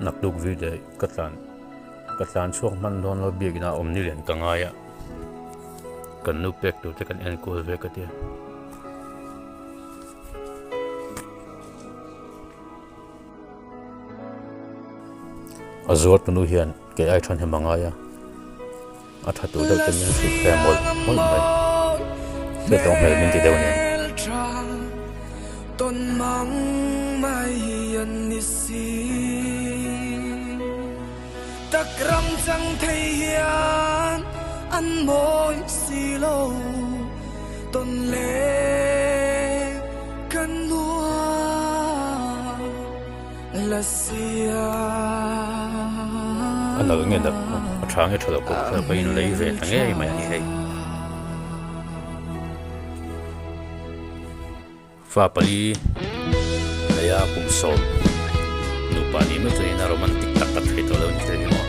Naktuk video ka tlan ka tlan chhuak hman dawn lo biakina awm ni lian ka ngai a kan nu pek tur te kan enkual ve ka tia. A zuar tunu hian kei ai than hem a ngai a, a tha tur deuh te min hrilh phei a mawlh mawlh mai. Hriat tawng hmel min ti deuh nen. A nalh nge nalh a tha nge tha loh pawh kha ka inlei ve ta ngei mai a ni hei. Fa pali neia kum sawm nupa nih meuh chuan a romantic tak tak thei tawh lo a ni thei maw.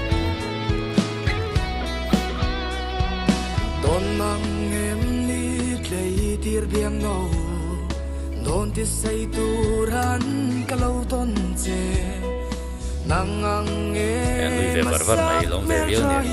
An nui ve var var mai lawm ve viau nen.